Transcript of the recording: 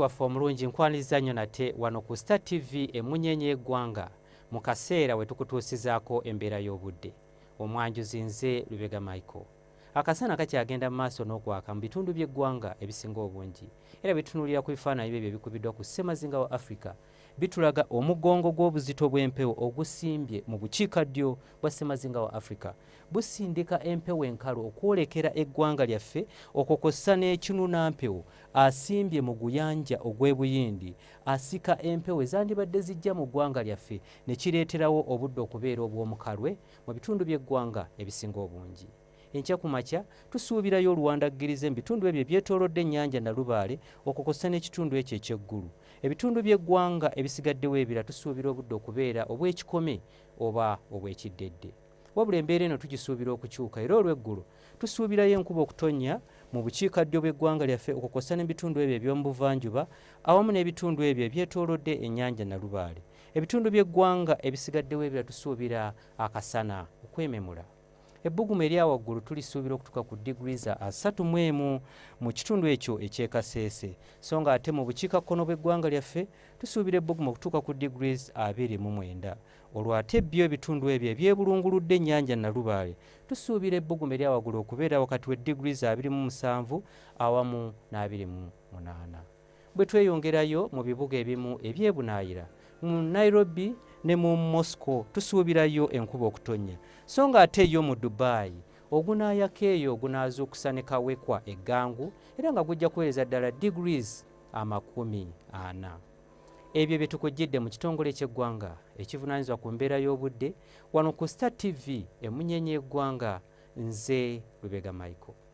Waffe omulungi, nkwaniriza nnyo nate wano ku Star TV, emunyenye y'eggwanga, mu kaseera we tukutuusizaako embeera y'obudde. Omwanjuzi nze Lubega Michael. Akasana kakyagenda mu maaso n'okwaka mu bitundu by'eggwanga ebisinga obungi, era bitunuulira ku bifaananyi byebyo ebikubiddwa ku ssemazinga wa Africa, bitulaga omugongo gw'obuzito bw'empewo ogusimbye mu bukiikaddyo bwa ssemazinga wa Africa busindika empewo enkalu okwolekera eggwanga lyaffe, okwo kw'ossa n'ekinunampewo asimbye mu guyanja ogw'e Buyindi asika empewo ezandibadde zijja mu ggwanga lyaffe, ne kireeterawo obudde okubeera obw'omukalwe mu bitundu by'eggwanga ebisinga obungi. Enkya ku makya tusuubirayo oluwandaggirize mu bitundu ebyo ebyetoolodde ennyanja Nalubaale, okwo kw'ossa n'ekitundu ekyo eky'eggulu. Ebitundu by'eggwanga ebisigaddewo ebira tusuubira obudde okubeera obw'ekikome oba obw'ekiddedde. Wabula embeera eno tugisuubira okukyuka, era olw'eggulo tusuubirayo enkuba okutonnya mu bukiikaddyo bw'eggwanga lyaffe, okwo kw'ossa n'ebitundu ebyo eby'omu buvanjuba awamu n'ebitundu ebyo ebyetoolodde ennyanja Nalubaale. Ebitundu by'eggwanga ebisigaddewo ebira tusuubira akasana okwememula. Ebbugumu erya waggulu tulisuubira okutuuka ku diguli za 31 mu kitundu ekyo eky'e Kaseese, so nga ate mu bukiikakkono bw'eggwanga lyaffe tusuubira ebbugumu okutuuka ku degrees 29. Olwo ate byo ebitundu ebyo ebyebulunguludde ennyanja Nalubaale tusuubira ebbugumu erya waggulu okubeera wakati we degrees 27 awamu n'28. Bwe tweyongerayo mu bibuga ebimu ebyebunaayira, mu Nairobi ne mu Moscow, tusuubirayo enkuba okutonnya, so nga ate yo mu Dubai ogunaayako eyo gunaazuukusa ne kawekwa eggangu, era nga gujja kuweereza ddala degrees 40. Ebyo bye tukujjidde mu kitongole ky'eggwanga ekivunaanyizibwa ku mbeera y'obudde wano ku Star TV, emunyenye y'eggwanga. Nze Lubega Michael.